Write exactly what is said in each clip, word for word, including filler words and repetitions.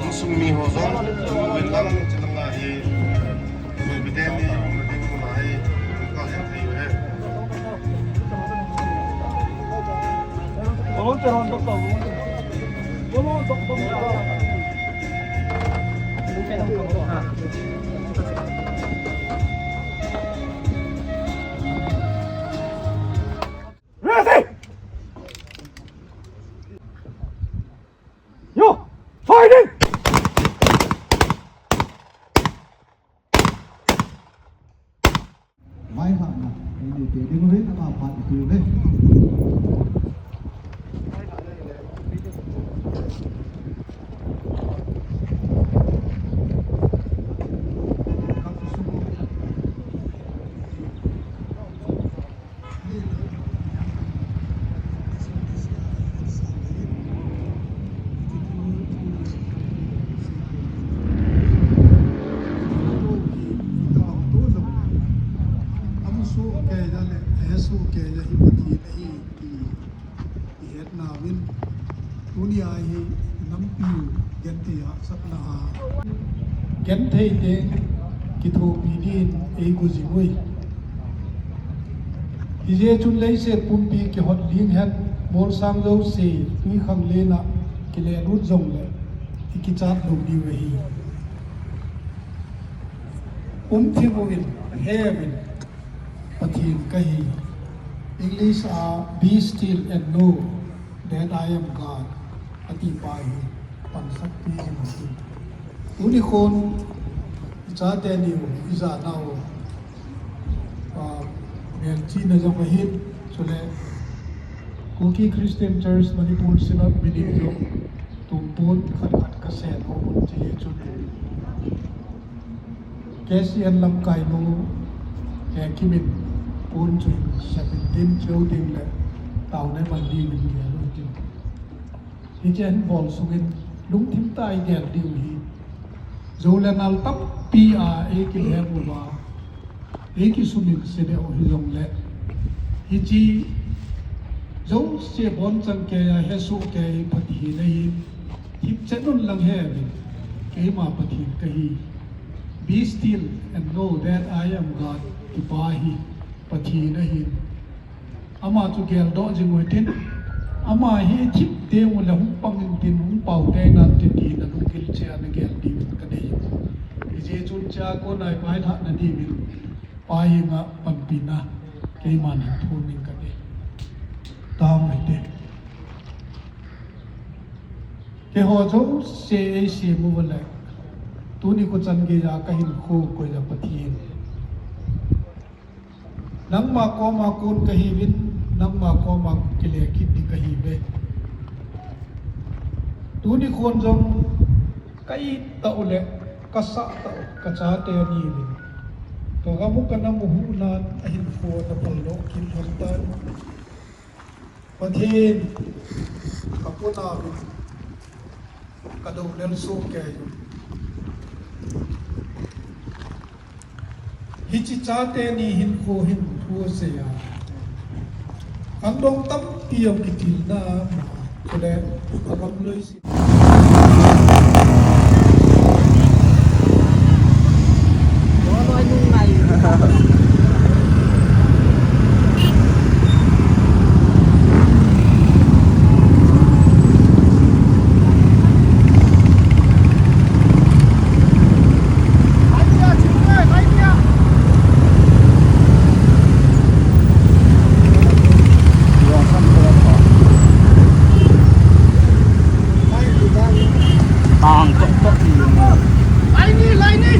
Insung mi ho jong, tumuin lang, chilanga hi, Zomi te ni, um, ding ko na hi, ka hin thei u he. Ready! Yo! Fighting! Vai ha na, ini dia, dia mungkin apa apa itu, eh. Tuni a hi nampi u genthei hahsatna a genthei te kithopi din eigu jing uve. Hijeh chun leiset pumpi kihot ling hen, molsang jouse twikhanglen a kilelut jongle ikichat lou diu ahi. Um thim uvin, he uvin, Pathen kahi. English a, "Be still and know that I am God," ati pa hi pansatpi jing u ahi. Tuni khon, ichate niu, ijanau, ah, melchihna jong ahin, chule Kuki Christian Church Manipur Synod meeting jong tumpon khat khat kasei nom u ahi chun. K C N lamkai nu, eh, Kimin pon chu seventeen cheu ding le taona man ding in gel u tin. Hiche hin bol sungin lungthim tah a igel diu hi. Jou le nal tampi a eikilhem uva, eikisumil se deu hijongle, hiche jouse bonchan keiya hesoh kei Pathen ahin, thipchet un lang he uvin, keima Pathen kahi. Be still and know that I am God, ti pa hi Pathen ahin. Ama chu geldoh jing u hitin, ama hi thip teng ule hung pang intin, hung pao teng nan tin, ti na lunggil cheh a nagel diuvin kadei. Hijeh chun chea kona ivailhahna diuvin pa henga panpina keiman hin thum in kadei. Tao mai te. Keiho jouse eisem uva le, tuni kho chan geiya kahinkho koiya Pathen. Nangma koma kon kahiuvin, nangma koma kile kit ding kahiuve. Tuni khon jong ka-it tah u le, kasah tah u, kachate ani uvin. Kagam u kanam u hunan, ahinkho ana paldoh kit lhon tan. Pathen, kapuna uvin, kadou lel soh kei u. Hiche chate ni hinkho hin thu asei a, khangdong tampi jong kitilna ama, chule agam loi si. Ang tok tok ni. Lai ni, lai ni.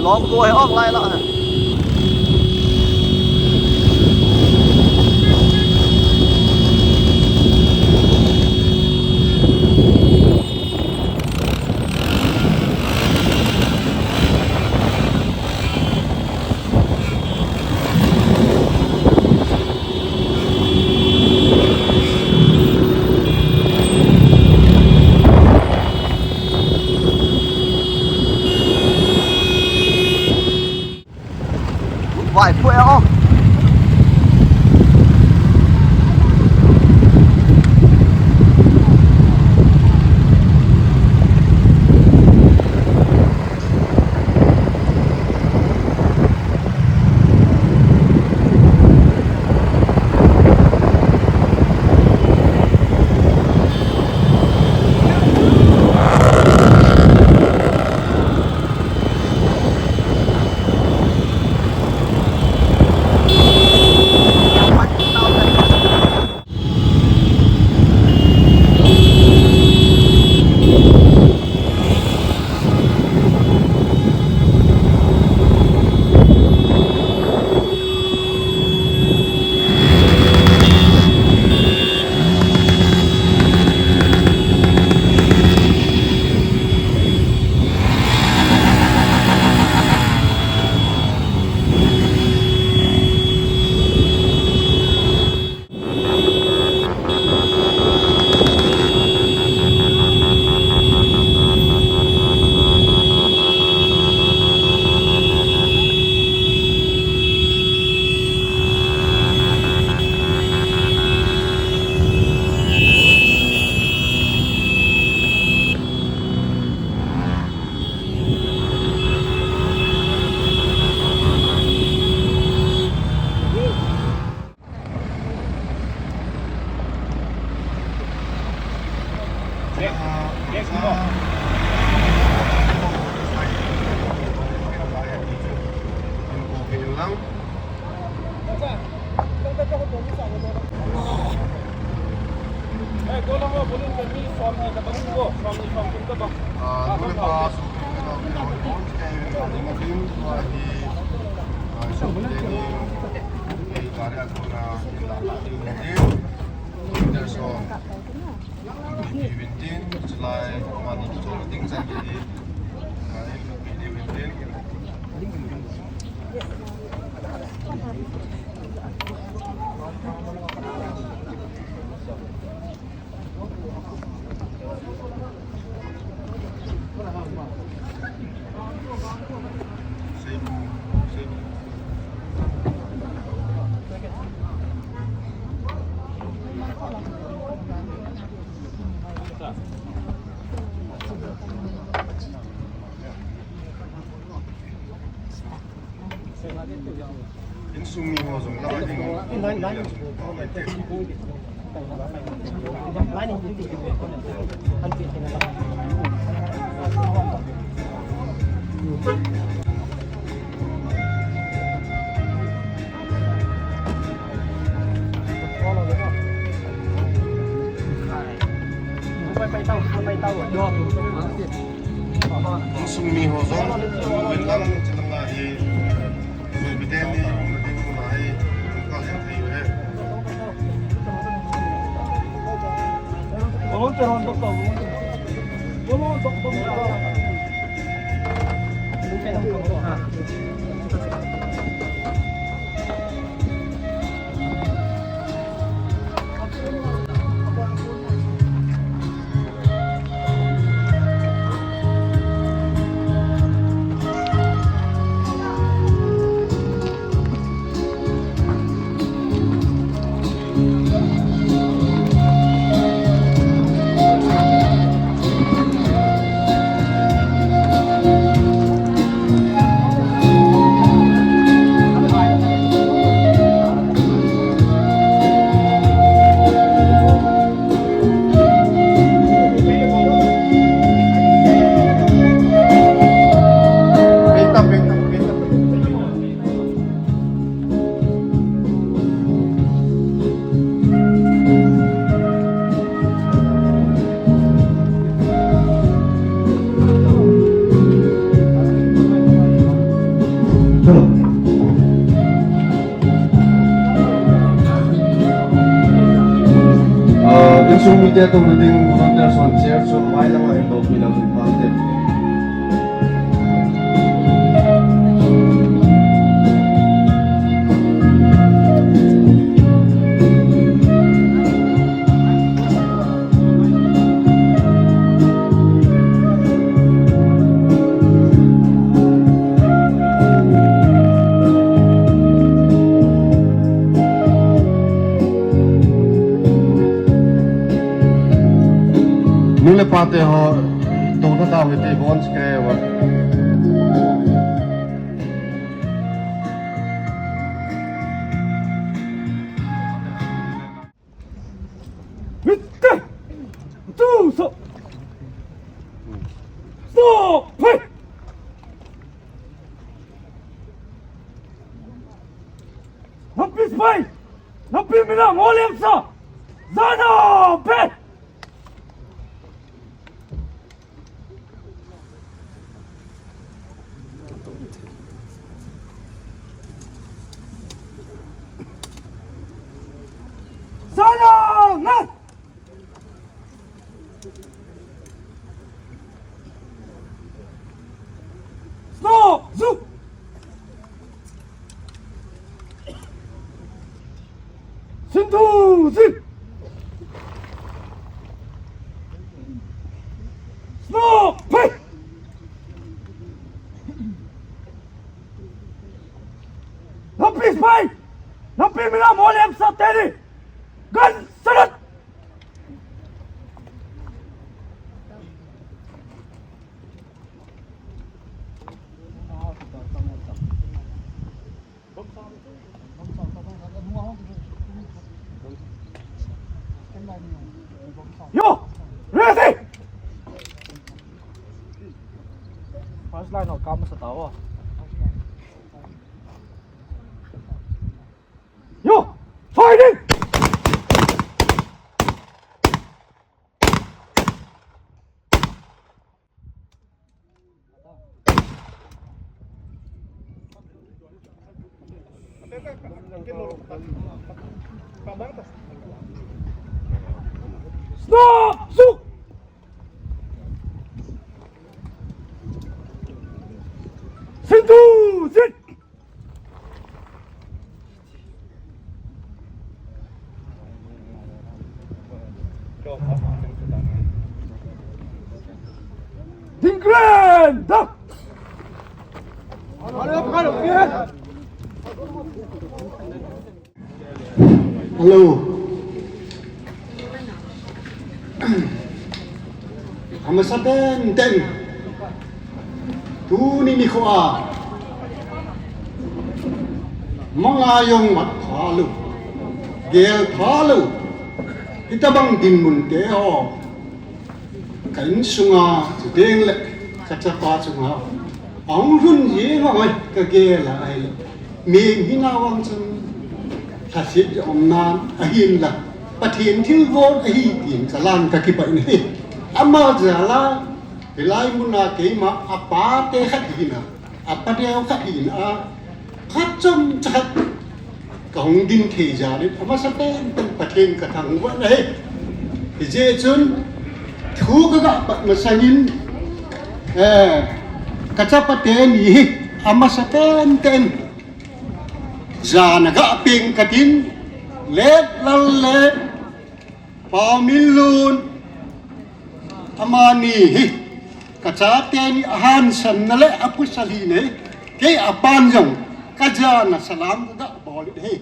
Lom ko he ong lai la. Vai pui a ong. Insung mi ho jong la ding. Insung mi ho jong, min lang chilang ahi. Sui biten ni, um, ding ko na hi, ka le thei ve. Ah, insung mite touna ding volunteers hon chair chu mai langa hin dopi leu chun phante. Nu le pate ho, touna tao hite, bon skai wa. Mitte! Tu so! Stop! Hey! Nampi sepai! Nampi mina ngolem sa! Zana pe! Zana ngai! Stop! Zu! Sintu! Zin! Stop! Hey! Nampi sepai! Nampi mina ngolem sa teni! Gun salute! Yo! Ready! First line ho kam sa tao. Yo! Fighting! Stop! Shoot! Sintu! Sit! Dingkren! Da! Hello. Amasa tenten. Tuni nikho a. Manga jong mat phalou. Gel phalou. Hitabang dinmun te ho. Ka insunga, chuteng le, ka chapa chunga. Ahung lhun jeng a, oi, ka gel a, ai. Mi hina vang chun, lhaset ja umna, ahinla. Pathen thilgon ahi, tin ka lan ka kipah in ahi. Ama jal a, hilai muna keima, apa te khat hina. Apa deu khat hina. Khat chom cha khat. Ka hung din thei jal in, amasa tenten Pathen ka thangvah in ahi. Hijeh chun, thu ka gah pat masangin, eh, ka chapa teni hi, amasa tenten. Jana gah peng katin, Letlal le Paominlun, amani hi, ka chate ni ahansanna le apusal hi nei, kei apan jong, ka jana salam ka gah bol hi.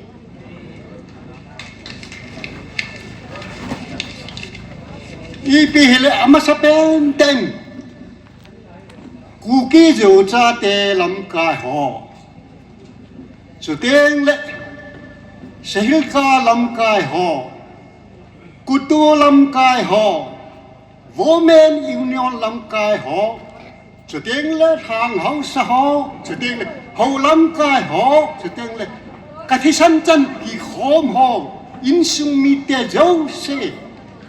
Ipi hile amasa tenten, Kuki Zo chate lamkai ho. Chuteng le, Sahilka lamkai ho. Kutu lamkai ho, Women Union lamkai ho, chuteng le Thang Haosa ho, chuteng le Ho lamkai ho, chuteng le ka thisan chan kikhom ho, insung mite jouse,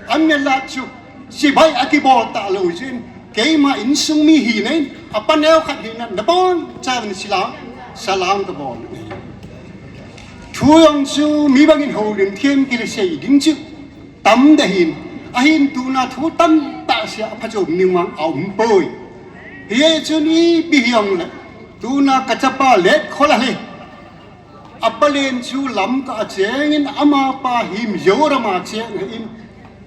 amela chu, sibai akibol talou jin, keima insung mi hina in, apa neo khat hina, nabon chan salam, salam kabol. Thu jong chu mi bangin houlim them kile sei ding chu tam ding ahin, ahin tuna thu tamtah sia phachom ningmang aumpoi. Hijeh chun ipi hijongle, tuna ka chapa Letkhola hi. Apa len chu Lamka a chengin amapa hi Mizoram a cheng ahin,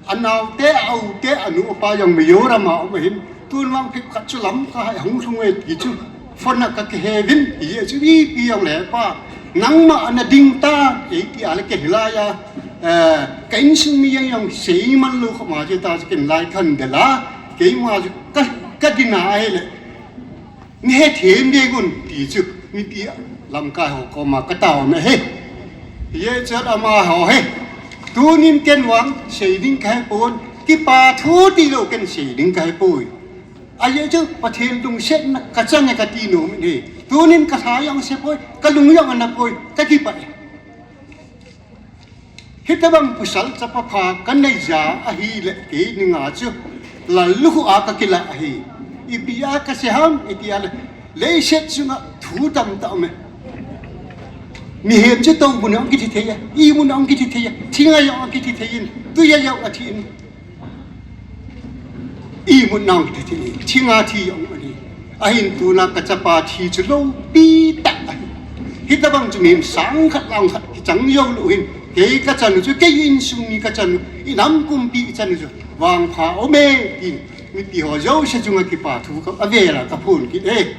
anaote, aute, anu apa jong Mizoram a um ahin, tun vang phep khat chu Lamka a hung lhung e ti chu phone a ka kihe uvin, hijeh chun ipi jongle pa, nangma ana ding tan, eiti a le ken hilai a, eh, ka insung mi jeng jong seiman lou khoma chu ta chu ken lai khan dela, keima chu ka, ka din a ahile. Nei hethem ding un ti chu, mipi lamkai ho koma ka taona ahi. Hijeh chun amaho hi. Tunin ken vang sei ding kahepon, kipa thu tilou ken sei ding kahepoi. Ajeh chu Pathen lungsetna ka chang e kati nom in ahi. Tunin ka lha jong asepoi, ka lung jong anapoi, ka kipah e. Hitabang pasal chapa pha kanei ja ahile kei dinga chu lallukhuh a kakilah ahi. Ipi a kasei ham iti a le, leiset chunga thu tamtah aume. Mihem chu toumun a hung kithi thei a, imun a hung kithi thei a, thinga jong akithi thei in, tui a jong athi in. Imun a hung kithi thei, thinga thi jong ahi. Ahin tuna ka chapa thi chu loupi tah ahi. Hitabang chu mihem sang khat lang khat kichang jou lou hin. Kei ka chanu chu, kei insung mi ka chanu, inam kumpi chanu chu vangpha aume tin mipi ho jouse chunga kipa thu ka, avela ka phon kit e.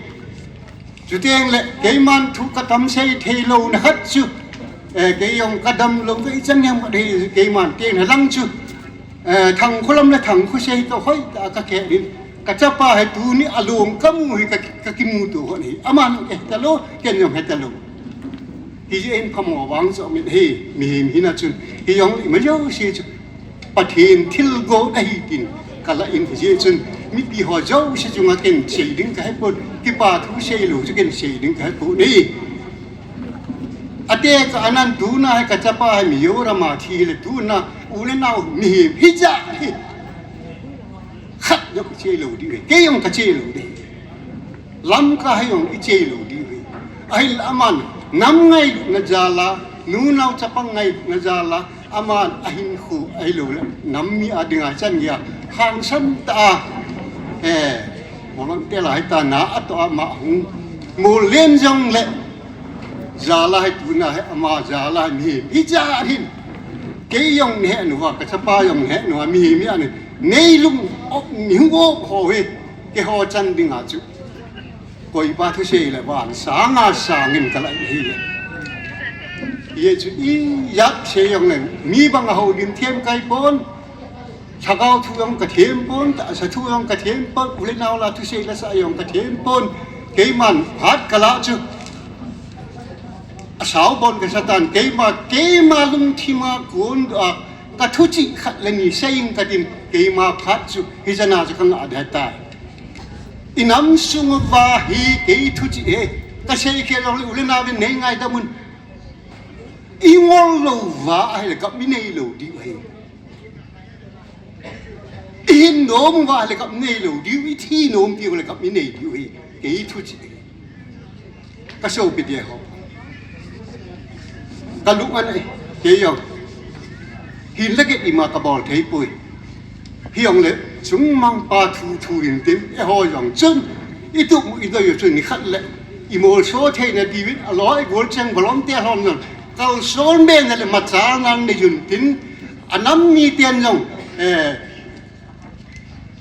Chuteng le, keiman thu ka tam sei thei louna khat chu, eh, kei jong ka damlou ka ichan hiam khat hi, keiman teng na lang chu, eh, Thangkholam le Thangkhosei toh hoitah a ka keh in, ka chapa hi tuni along ka mu hi ka, ka kimuto hon hi, aman he talou, ken jong he talou. Hijeh in phamo vang chu aumin ahi, mihem hina chun, hijong ima jouse chu. Pathen thilgon ahi tin ka lah in hijeh chun mipi ho jouse chunga ken sei ding kahepon, kipa thu seilou chu ken sei ding kahepon e. Atekah nan tuna hi ka chapa hi Mizoram a thi le tuna u le nao mihem hijat hi khat jong iche lou ding ahi, kei jong kache lou ding ahi. Lamka hi jong iche lou ding ahi. Ahinla aman Nam ngailutna jal a, nunau chapang ngailutna jal a, aman ahinkho ahilou le nam mi a dinga chan geiya hangsan tah a, eh, volunteer a hita na atoh a ama hung mol len jongle, jal a hi tuna hi ama jal a hi mihem hi jat hin, kei jong nehnu a, ka chapa jong nehnu a, mihem hi ani, neilung op, nihung op ho hi keiho chan dinga chu koipa thusei le van sanga sangin kalai le hi le. Hichu ijat sei jongle mi bang a houlim them kahi pon. Lhagao thu jong kathem pon, tahsa thu jong kathem pon, u le nao la thusei la sa jong kathem pon. Keiman phat kalah chu asao bon kasa tan, keima, keima lungthim a kon a, ka thuchih khat le ni sei ing katin, keima phat chu hichan a chu kangah ding ahitai. I nam sung uva hi kei thuchih hi kasei khel jongle u le naovin nei ngaidam un. I ngol louva ahile gam i neilou diu ahi. I hin nom uva ahile gam i neilou diu, i thi nom diu le gam i nei diu ahi. Kei thuchih ahi. Ka sopi teho, ka lung ana e, kei jong hin le get ima kabol thei poi. Hijongle chungmang pa thu thu intin, eiho jong chun i tup i doi u chun nikhat le i molso theina diuvin, aloi golcheng volunteer hon jong kalsonbena le machalna nei un tin, anam miten jong, eh,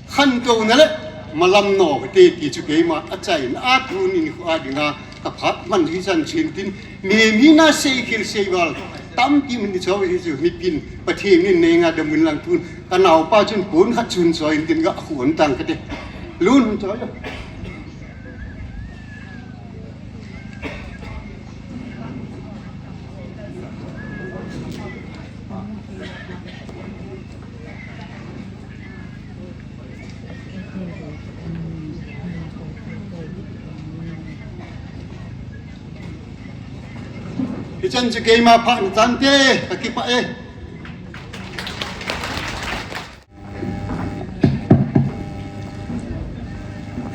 khantouna le malam no kate ti chu keima achaina a tuni nikho a dinga ka phat man hichan chin tin, mihem hina sei khel sei val tampi min ni chau hi chu mipin Pathen in nei ngaidam un lang tun ka naopa chun pon khat chun choi intin ga khun tang kate. Lun choi. Hichan chu keima phat na tante, ka kipah e.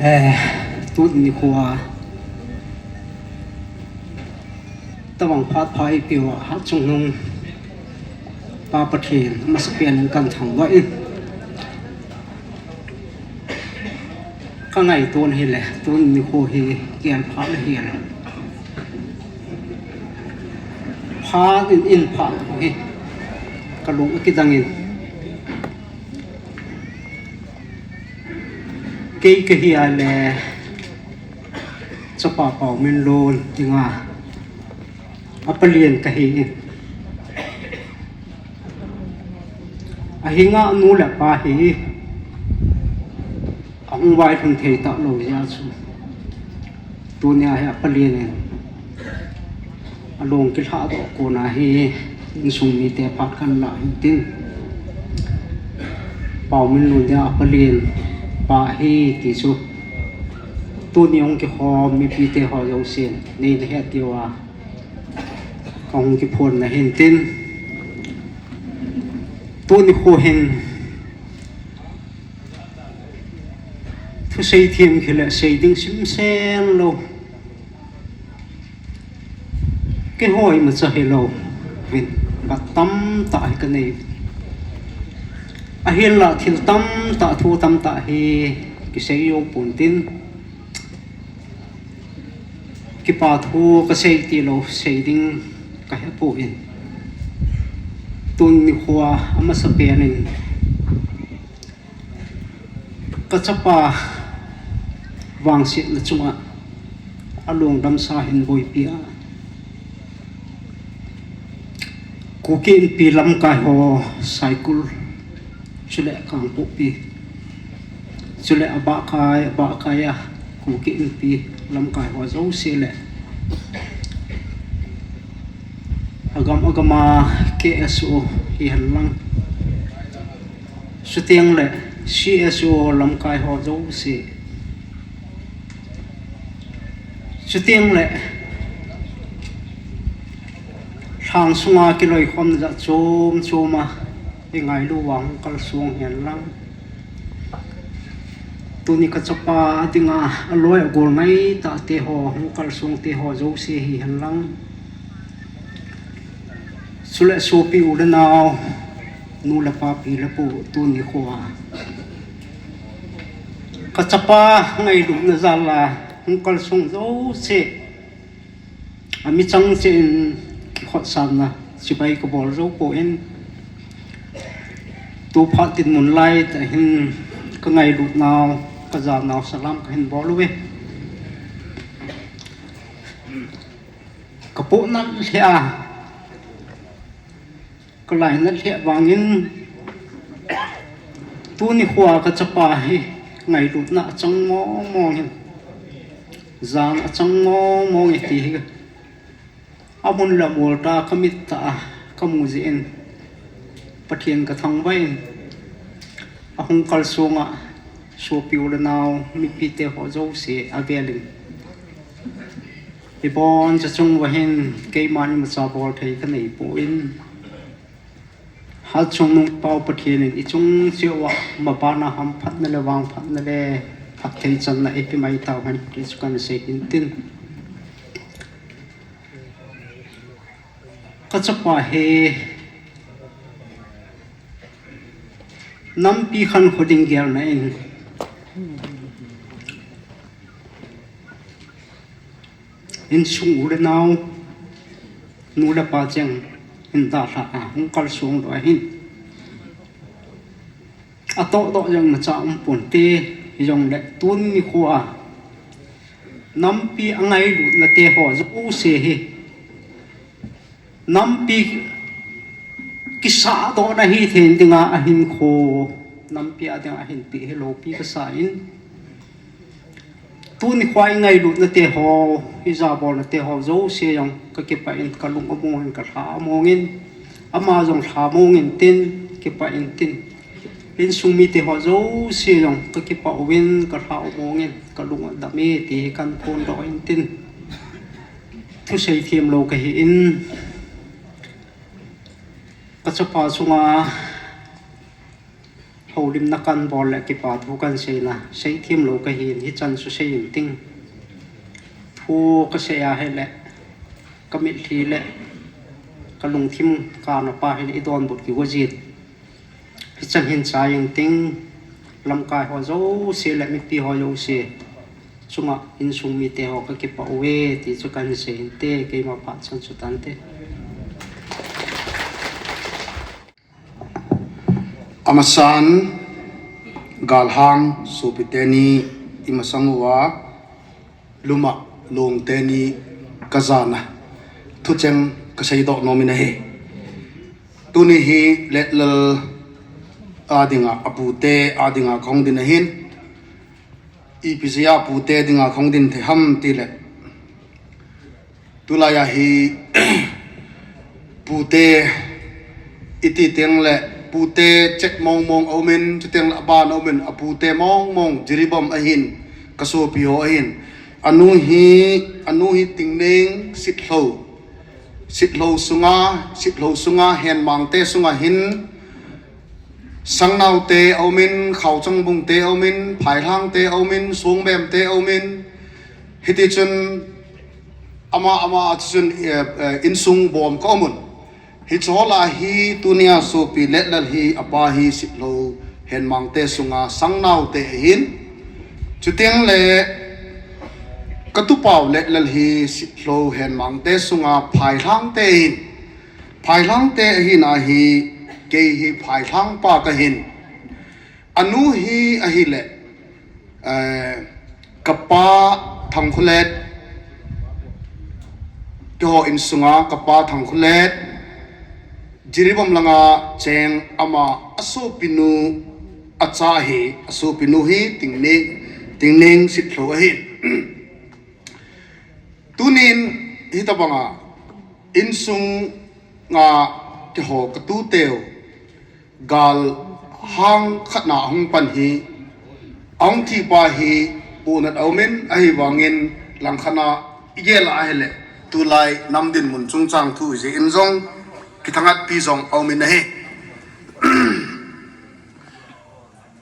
Eh, tuni nikho a tobang phat pha eipeuva hatchungnung Pa Pathen amasapen in kathangvah in, ka ngaito ahile tuni nikho hi gel phat le hel phat in, in phat hi kalung akidang in, kei kahi a le chapa Paominlun dinga apalen kahi in, ahinga anu le apa hi ahung vailhun thei talou jeh a chu tunia hi apalen in along kilhahdoh kona hi insung mite phat kalah hintin, Paominlun dia apalen pa hi ti chu tuni hung kikhom mipite ho jousen neina het diuva kahung kiphonna hintin, tuni nikho hin thusei themkhat le sei ding simsen lou, keiho imacha hilouvin, phat tamtah hi kanei. Ahinla thil tamtah, thu tamtah hi kisei jou pontin, kipa thu kasei tilou sei ding kahepon, tuni nikho a amasapen in ka chapa vangsetna chunga alungdamsa hin boipi a, Kuki Inpi lamkai ho, Saikul, chule Kangpokpi, chule abahkai, abahkai a Kuki Inpi lamkai ho jouse le agam agam a K S O hihen lang, chuteng le C S O lamkai ho jouse, chuteng le lhang sunga kiloikhomna jat chom chom a ingailu vang kalsong hen lang, Tuni kachapa dinga aloi agol ngaitah te ho, hung kalsong te ho jouse hihen lang, chule sopi u le nao, nu le pa, pi le pu, tuni khoa kachapa ngailutna jal a hung kalsong jouse, ami chang cheh in kihotsanna chibai kabol jou poi. Tu phat dinmun lai tah hin kangailutnau, kajanau salam kahin bol uve. Kapohnat lheh a, kalainat lheh vangin, tuni khoa kachapa hi ngailutna achang mong mong in, jan achang mong mong e ti hi amun le amol tah a kamit tah a kamu jeh in, Pathen kathangvah in, ahung kalsong a sopi u le nao, mipite ho jouse avel in, iboncha chung uva hin keiman imacha bolthei kanei poi. Hatchungnung Pa-u Pathen in ichung cheh uva mabana hamphatna le vangphatna le phatthei channa eipeh mai tauhen ti chu kahin sei hintin. Kachapa hi nampi khankho ding gelna in, insung u le nao, nu le pa cheng hin dalha a hung kalsong lou ahin, atohdoh jeng imacha umpon te, hijongle tuni khoa nampi angailutna te ho jouse hi nampi kisahdohna hithei dinga ahinkho, nampi a dinga ahinpeh hi loupi kasa in, tuni khoa ingailutna te ho, ijabolna te ho jouse jong kakipah in, kalung among in, kalha among in, ama jong lha mong intin, kipah intin, insung mite ho jouse jong kakipah uvin, kalha umong in, kalung adam e ti hi kahin phondoh intin, thusei themlou kahin, kachapa chunga houlimna kahin bol le kipa thu kahin seina, seithemlou kahin, hichan chu sei inting. Thu kasei ahile kamitlhi le kalungthim kana pa hile idonbut kigo jin, hichan hin chai inting, lamkai ho jouse le mipi ho jouse chunga insung mite ho kakipah uve ti chu kahin sei hinte, keima phat chan chu tante. Amasan, galhang sopite ni imasang uva, luma longte ni kajana thucheng kaseidoh nom in ahi. Tuni hi Letlal a dinga, apute a dinga kahung din ahin, ipi jeh a apute dinga kahung din thei ham tile, tulai a hi pute iti tengle pute chet mong mong aumin, chutengle aban aumin, apute mong mong Jiribam ahin, kasopi ho ahin. Anu hi, anu hi Tingneng Sitlhou, Sitlhou sunga, Sitlhou sunga Henmangte sunga hin, Sangnaote aumin, Khaochangbungte aumin, Phailhangte aumin, Songbemte aumin, hitichun ama, ama a chun, eh, eh, insung bom kaumun. Hiche hola hi tunia sopi Letlal hi apa hi Sitlhou Henmangte sunga Sangnaote ahin. Chutengle katupau Letlal hi Sitlhou Henmangte sunga Phailhangte ahin. Phailhangte ahina hi, kei hi Phailhang pa kahin. Anu hi ahile, eh, kapa Thangkholet, keiho insunga kapa Thangkholet, Jiribam langa cheng ama asopinu acha ahi, asopinu hi Tingneng, Tingneng Sitlhou ahi. Tunin hitobanga insunga keiho katuteu galhang khatna ahung pan hi, ahung thipa hi pohnat aumin, ahivangin langkhatna igel a ahile tulai nam dinmun chungchang thu ijeh in jong kithangatpi jong aumin ahi.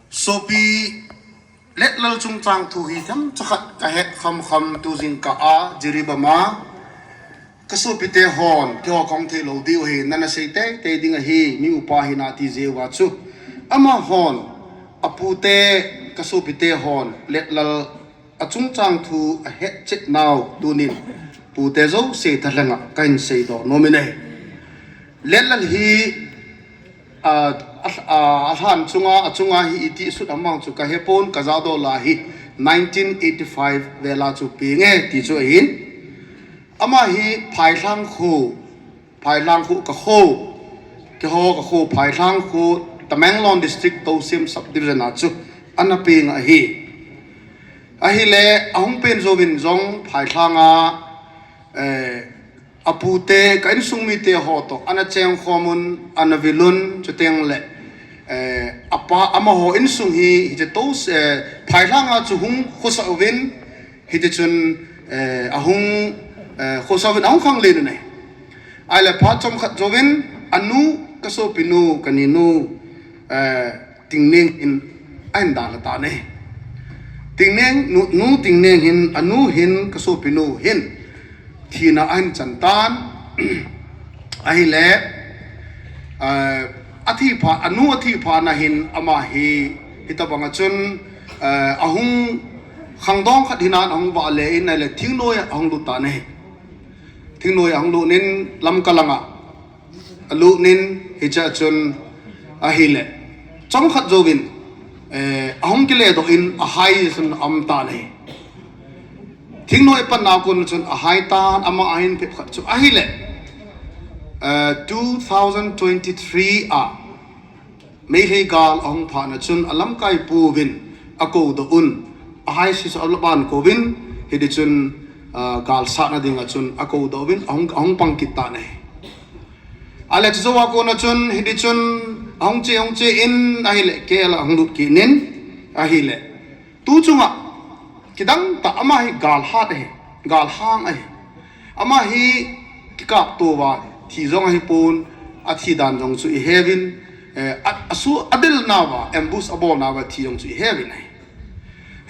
Sopi Letlal chungchang thu hi themcha khat kahet khamkham tu jingkah a Jiribam a kasopite hon, keiho kahung theilou diu hi nana sei teitei ding ahi, mi upa hina ti jeh uva chu. Amahon, apute, kasopite hon Letlal achungchang thu ahetchet nau tunin pute jouse thalhenga kahin seidoh nom in ahi. Letlal hi a, a, a, alhan chunga, achunga hi iti sut ham vang chu kahepon, kajahdoh lai hi nineteen eighty-five vela chu peng e ti chu ahin. Ama hi Phailhang kho, Phailhang kho kakho, keiho kakho Phailhang kho, Tamenglong District, Tousem Subdivision a chu ana peng ahi. Ahile, ahung pen jouvin jong Phailhang a, eh, apute, ka insung mite ho toh ana chengkhom un, ana vil un, chuteng le, eh, apa, amaho insung hi, hiche Tous, eh, Phailhang a chu hung khosah uvin, hitichun, eh, ahung, eh, khosah uvin, ahung khanglen un ahi. Ahile phat chomkhat jouvin, anu, kasopinu, kaninu, eh, Tingneng in ahin dalha tan ahi. Tingneng, nu, nu Tingneng hin, anu hin, kasopinu hin thina ahin chan tan. Ahile, eh, athi phat, anu athi phat na hin ama hi, hitobang a chun, eh, ahung khangdong khat hinan ahung vahle in ahile thingnoi ahung lut tan ahi. Thingnoi ahung lut in Lamka langa alut in hichea chun ahile, chomkhat jouvin, eh, ahung kiledoh in ahai chun aum tan ahi. Thingnoi apan na kon chun ahai tan, ama ahin phep khat chu ahile, eh, two thousand twenty-three a Meitei gal ahung phat na chun alamkai pu uvin akoudoh un, ahai si chu alaban kouvin, hitichun, ah, gal sat na dinga chun akoudoh uvin ahung, ahung pang kit tan ahi. Ahile chujouva kona chun hitichun ahung che, ahung che in ahile kei la ahung lut kit in ahile. Tu chunga kidang tah ama hi galhat ahi, galhang ahi. Ama hi kikapto uva thi jong ahipon, athi dan jong chu iheuvin, eh, a, asu, adel nauva, ambush abol nauva thi jong chu iheuvin ahi.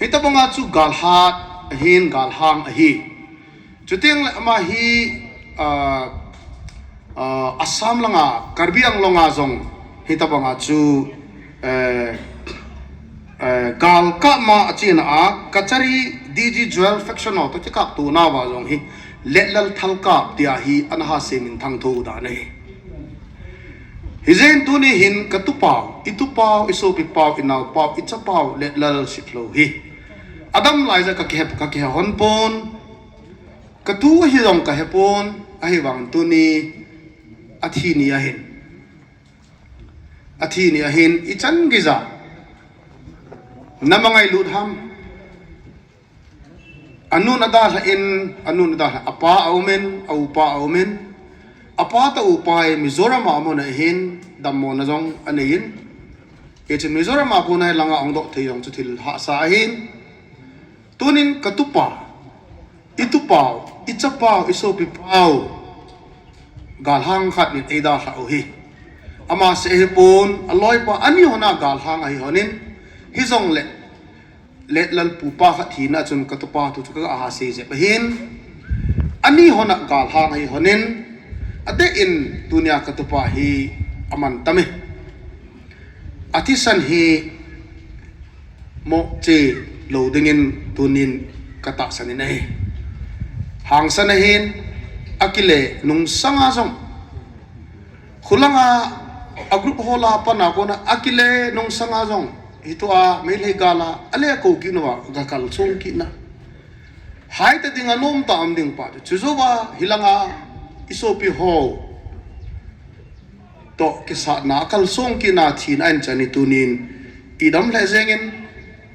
Hitobanga chu galhat ahin, galhang ahi. Chuteng le ama hi, ah, ah, Assam langa, Karbi Anglong a jong, hitobanga chu, eh, eh, gal kap ma achena a, Kachari D G Joel faction ho toh kikapto nauva jong hi, Letlal Thalkap tia hi ana hase minthang tho dan ahi. Hijeh in tuni hin katupau, itupau, isopipau, inaopau, ichapau, Letlal Sitlhou hi. Adam laija kakihe, kakihe hon pon, Katu ahi jong kahepon, ahivang tuni athi ni ahin. Athi ni ahin, ichan geija. Nama ngailut ham. Anun adalhan, anun adalhan, apa aumin, aupa aumin. Apa toh upa hi Mizoram a amun ahin, dammona jong aneiyin. Hichun Mizoram a kona hilanga ahung doh thei jong chu thil hahsa ahin. Tunin katupa, itupau, ichapau, isopipau, galhang khat in eidalhah u hi. Ama seh ahipon, aloipa, ani hona galhang ahi honin, hijongle, Letlal pupa khat hina chun katupa thu chu kaga hase jep ahin. Ani hona galhang ahi honin, adeh in tunia katupa hi aman tame. Athisan hi mohche lou dingin tunin katahsan in ahi. Hangsan ahin, akile nungsanga jong. Khulanga a group ho la pana kona akile nungsanga jong. Hitua Meitei gal a, ale kou kit nauva, gakalsong kit na. Haita dinga nomtah um ding pa chu. Chujouva, hilanga isopi ho toh kisatna akalsong kit na thina ahin chan hi tunin idam lheh jengin,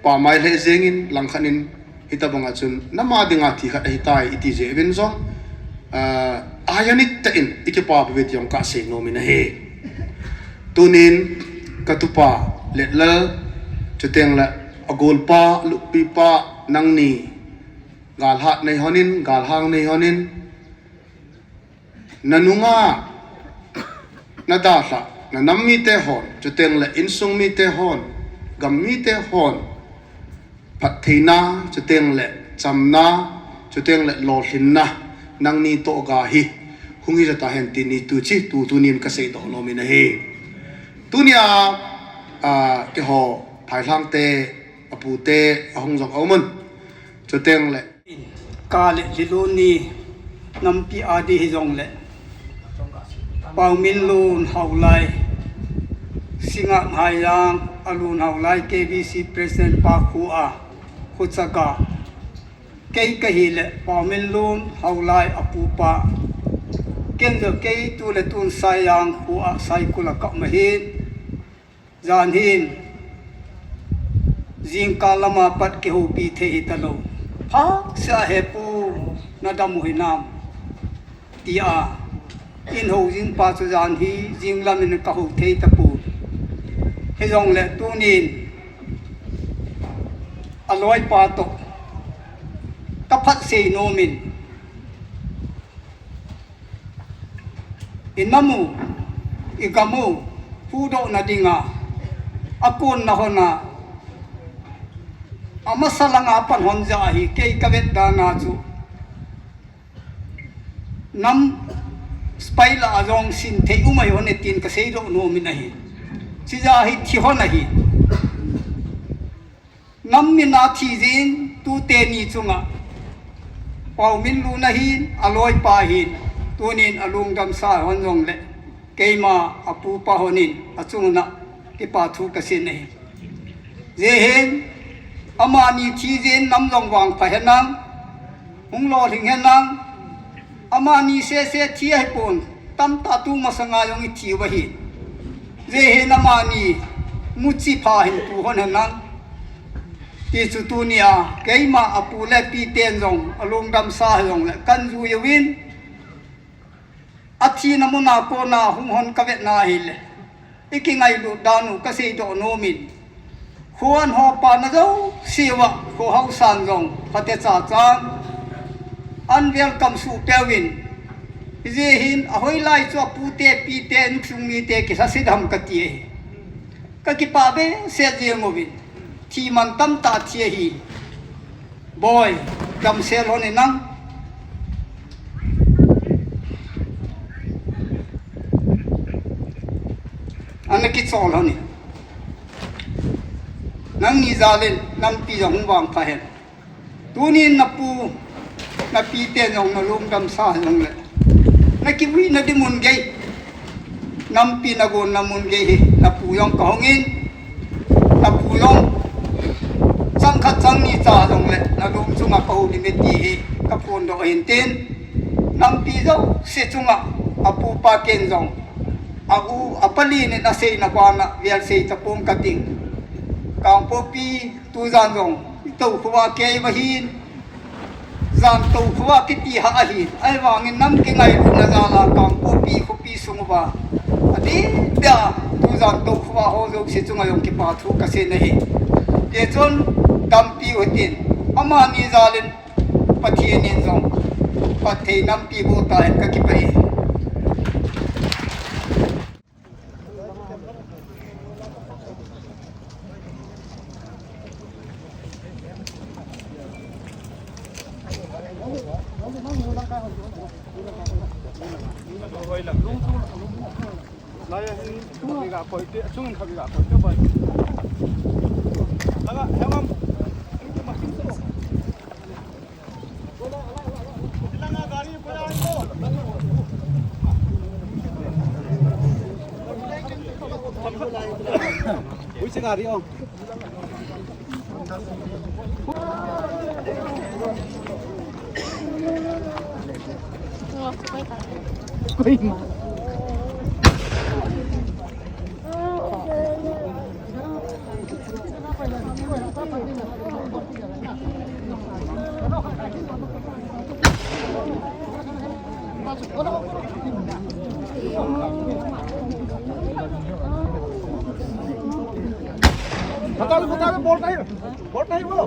pamai lheh jengin, langkhat in, hitobanga chun, nama dinga thi khat ahitai, iti jeh uvin jong, ah, ayanit tah in, ikipa peh uve ti jong kasei nom in ahi. Tunin, katupa, Letlal, chuteng le, agolpa, luppipa, nangni, galhat nei honin, galhang nei honin, nanunga, nadalhah, nanam mite hon, chuteng le insung mite hon, gam mite hon, Phattheina, chuteng le chamna, chuteng le lolhinna, nangni toh ga hi hung hi jata hen ti ni tu chi, tu tunin ka seidoh nom in ahi. Tunia, a, keiho Phailhang te, apu te, ahung jong aum un. Chuteng le. Ka le Liluni nampi a di hi jong le. Paominlun Haolai, Singa Ngailang, Alun Haolai, K B C President pa khu a, khu chaga. Kei ka hi le, Paominlun Haolai apupa. Ken jo kei tu le tun Saiyang khu a, Saikul a ka um ahin. Jan hin, jingkah lama pat kihoupi thei hita lou. Phatseh a he pu na dam u hinam, tia. In hou jing pa chu jan hi, jinglam in ka hou thei tapon. Hijong le tunin, aloi pa toh, ka phat sei nom in. I nam u, i gam u, huhdohna dinga, a konna hon a, a masa langa pan hon ja hi, kei ka vet dan a chu. Nam spy lah a jong sin thei um ahi hon e tin ka seidoh nom in ahi. Chija hi thi hon ahi. Nam min a thi jin, tute ni chunga. Paominlun ahin, aloi pa hin, tunin alungdam sa hon jong le, keima apupa honin, achunga kipa thu ka sei ahi. Jehin, amani thi jin, nam jong vangpha henlang, hung lolhing henlang, amani sese thi ahipon, tamtah tu masanga jong i thi uva hi. Jehin amani muchi pha hin tu hon henlang. Ti chu tunia, keima apu le pi ten jong, alungdam sa jong le, kan jui uvin. Athina muna kona hung hon ka vetna hile. I kingailut dan u ka seidoh nom in. Kho an hopa na jouse uva, kho haosan jong, phatecha chan. An welcome suh peuvin. Hijeh hin, ahoilai chu apute, pite, insung mite, kilhaset ham ka ti ahi. Ka kipah behseh jeng uvin. Thi man tamtah thi ahi. Boi, damsel hon in nang. Ana kichol hon in. Nangni jal in, nampi jong hung vangpha hen. Tunin na pu, na pi ten jong na lungdam sa jong le. Na kivuina ding mun gei. Nampi na gonna mun gei hi, na pu jong ka hong in, na pu jong chang khat chang ni cha jong le, na lung chunga ka houlim e ti hi, ka phondoh hin tin, nampi jouse chunga, apupa ken jong, a u, a pali nin a seina bana, vel sei tapong ka ting. Kangpokpi, tujan jong, i tou khuva kei va hin, Jan tou khuva kiti ha ahi, ahivangin nam kingailutna jal a Kangpokpi khopi sung uva. Adeh dia, tu jan tou khuva ho jouse chunga jong kipa thu ka sei ahi. Kei chun dampi u hitin, amani jal in Pathen in jong, phatthei nampi boh ta hen ka kipah e. बता दो, बता दो, बोल नहीं, बोल नहीं वो।